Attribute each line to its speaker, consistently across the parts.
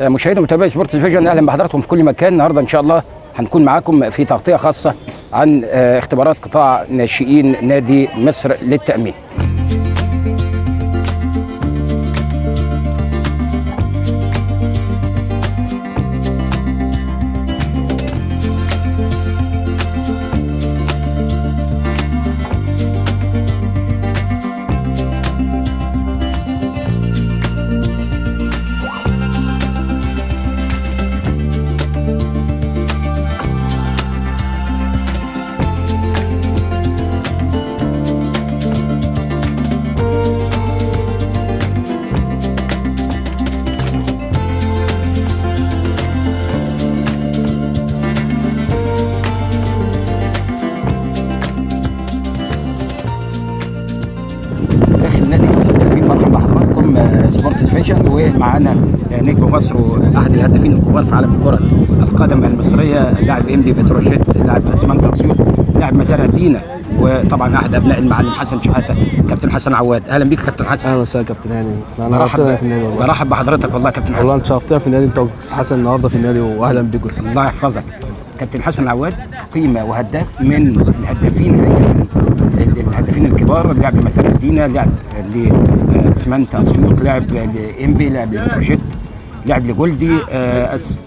Speaker 1: مشاهدي ومتابعي سبورتس فيجن، اهلا بحضراتكم في كل مكان. النهارده ان شاء الله هنكون معاكم في تغطيه خاصة عن اختبارات قطاع ناشئين نادي مصر للتأمين. داخل نادي مصر للتأمين برحب بحضراتكم سبورتس فيجن، ومعانا نجم مصر واحد الهدافين الكبار في عالم كرة القدم المصرية، لاعب انبي بتروجيت، لاعب اسمنت اسيوط، لاعب مزارع دينا، وطبعا احد ابناء المعلم حسن شحاته، كابتن حسن عواد. اهلا بيك يا كابتن حسن.
Speaker 2: اهلا وسهلا كابتن هاني، نورتنا في النادي والله.
Speaker 1: برحب بحضرتك والله يا كابتن حسن.
Speaker 2: والله انت شرفتنا في النادي، انت وكابتن حسن النهارده في النادي، واهلا بيك.
Speaker 1: الله يحفظك. كابتن حسن عواد قيمة وهداف من الهدافين حقيقة، الهدافين الكبار، لعب لمزارع دينا، لعب لاسمنت اسيوط، لعب لانبي، لعب لبتروجيت، لعب لجولدي،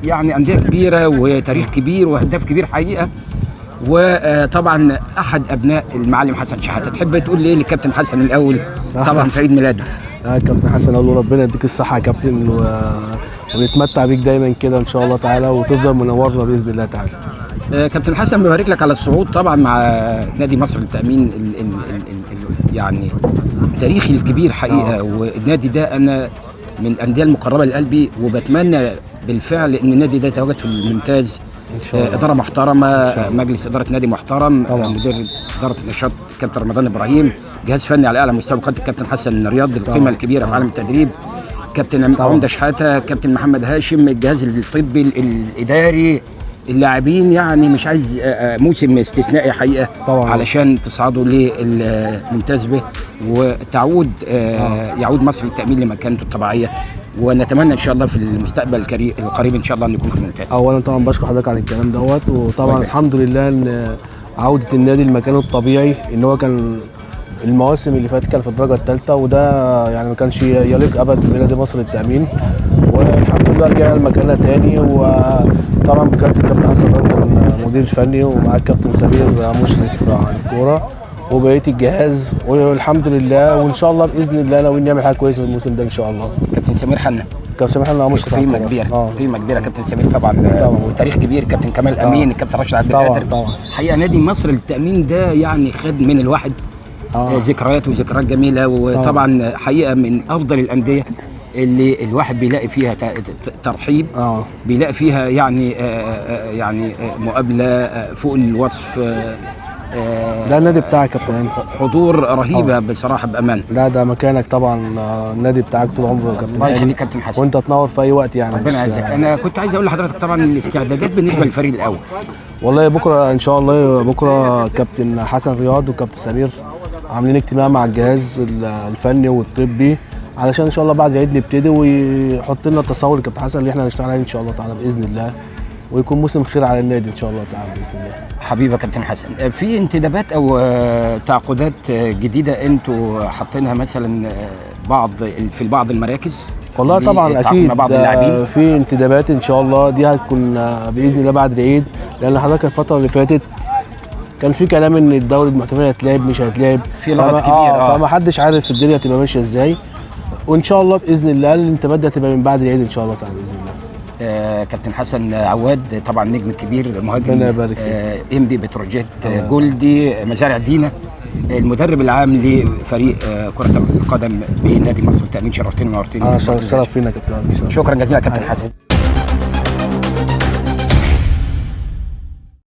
Speaker 1: يعني اندية كبيرة وتاريخ كبير وهداف كبير حقيقة، وطبعا احد ابناء المعلم حسن شحاته. تحب تقول ليه للكابتن حسن الاول طبعا في عيد ميلاده؟
Speaker 2: كابتن حسن، اقول له ربنا يديك الصحة يا كابتن، ونتمتع بيك دايما كده ان شاء الله تعالى، وتفضل منورنا باذن الله تعالى.
Speaker 1: كابتن حسن، ببارك لك على الصعود طبعا مع نادي مصر للتأمين ال ال ال ال يعني تاريخي الكبير حقيقة. والنادي ده انا من الاندية المقربة لقلبي، وبتمنى بالفعل ان النادي ده يتواجد في الممتاز
Speaker 2: ان شاء الله.
Speaker 1: ادارة محترمه، مجلس ادارة نادي محترم،
Speaker 2: طبعا.
Speaker 1: مدير ادارة نشاط كابتن رمضان ابراهيم، جهاز فني على اعلى مستوى قاده الكابتن حسن رياض، القيمة الكبيرة في عالم التدريب، كابتن عمده شحاته، كابتن محمد هاشم، الجهاز الطبي الاداري، اللاعبين. يعني مش عايز موسم استثنائي حقيقة
Speaker 2: طبعا
Speaker 1: علشان تصعدوا للممتاز به وتعود يعود مصر للتأمين لمكانته الطبيعية، ونتمنى ان شاء الله في المستقبل القريب ان شاء الله ان يكون في الممتاز.
Speaker 2: اولا طبعا بشكر حضرتك على الكلام دوت، وطبعا الحمد لله ان عوده النادي لمكانه الطبيعي، ان هو كان المواسم اللي فاتت كان في الدرجة الثالثة، وده يعني ما كانش يليق ابدا بنادي مصر للتأمين، والحمد لله رجعنا لمكاننا تاني. وطبعا بكابتن الكابتن حسن كان مدير فني، ومعاه الكابتن سمير مشرف على الكورة وبقية الجهاز، والحمد لله. وان شاء الله باذن الله ناويين نعمل حاجة كويسة الموسم ده ان شاء الله.
Speaker 1: كابتن سمير حنا،
Speaker 2: كابتن سمير حنا مشرف،
Speaker 1: قيمة كبيرة، قيمة كبيرة كابتن سمير طبعا، وتاريخ كبير، كابتن كمال امين، الكابتن راشد عبد القادر.
Speaker 2: طبعا
Speaker 1: حقيقة نادي مصر للتأمين ده يعني خد من الواحد ذكريات وذكريات جميلة، وطبعا حقيقة من افضل الاندية اللي الواحد بيلاقي فيها ترحيب، بيلاقي فيها يعني يعني مقابله فوق الوصف.
Speaker 2: ده النادي بتاعك يا كابتن،
Speaker 1: حضور رهيبة بصراحة بامان.
Speaker 2: لا ده مكانك طبعا، النادي بتاعك طول عمره كابتن.
Speaker 1: الله يخليك كابتن حسن،
Speaker 2: وانت تنور في اي وقت يعني،
Speaker 1: ربنا يعزك. انا كنت عايز اقول لحضرتك طبعا الاستعدادات بالنسبة للفريق الاول.
Speaker 2: والله بكره ان شاء الله، بكره كابتن حسن رياض وكابتن سمير عاملين اجتماع مع الجهاز الفني والطبي، علشان ان شاء الله بعد العيد نبتدي، ويحط لنا تصور كابتن حسن اللي احنا هنشتغل عليه ان شاء الله تعالى باذن الله، ويكون موسم خير على النادي ان شاء الله تعالى باذن الله.
Speaker 1: حبيبي كابتن حسن، في انتدابات او تعاقدات جديدة انتوا حاطينها مثلا بعض في بعض المراكز؟
Speaker 2: والله طبعا اكيد
Speaker 1: مع بعض اللاعبين
Speaker 2: في انتدابات ان شاء الله، دي هتكون باذن الله بعد العيد، لان حضرتك الفترة اللي فاتت كان في كلام ان الدوري المحترفين هيتلعب مش هيتلعب،
Speaker 1: في لغط كبير،
Speaker 2: فما حدش عارف الدنيا هتبقى ماشية ازاي، وان شاء الله باذن الله الانتدابات دي هتبقى من بعد العيد ان شاء الله تعالى باذن الله.
Speaker 1: كابتن حسن عواد طبعا نجم كبير، مهاجم انبي بتروجيت، جولدي، مزارع دينا، المدرب العام لفريق كرة القدم بنادي مصر للتأمين. شرفتني ونورتني.
Speaker 2: شرف فينا كابتن.
Speaker 1: شكرا جزيلا كابتن حسن.